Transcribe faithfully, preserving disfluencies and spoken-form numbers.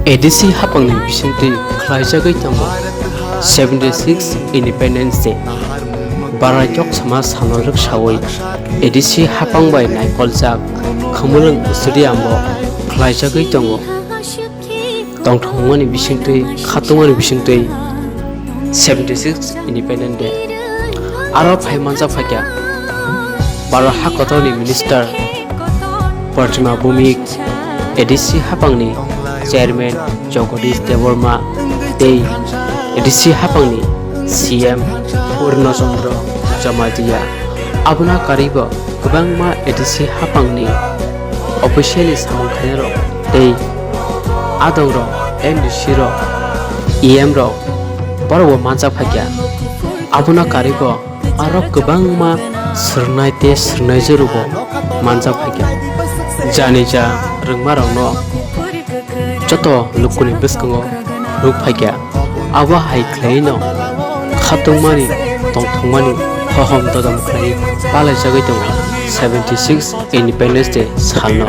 A D C hapangni bisingtwi khlaijagwi tongo seventy six Independence Day. Bara yok sama salno rwksawi A D C hapang bai naikoljak Khumulwng Stadium-o khlaijagwi tongo. Tongthokmani bisingtwi, khatungmani bisingtwi seventy six Independent Day. Aro phai manjak phaikha Bharat hakotorni Minister Pratima Bhumik, A D C hapangni Chairman Jagadish Debbarma tei A D C hapangni C M Purna Chandra Jamatia. Abono karwibo kwbangma A D C hapangni officially samung khainai rok tei adong rok, M D C rok, E M rok borok bo manjak phaikha. Abono karwibo aro kwbangma swrwngnai tei swrwngnaijwk rokbo manjak phaikha. Jani ja rwngma rokno joto lukuni bwskango rwk phaikha. Abo hai khlaiwi no khatungmani, tongthokmani hohom dodom khlaiwi palaijagwi tongo seventy six Independence Day salno.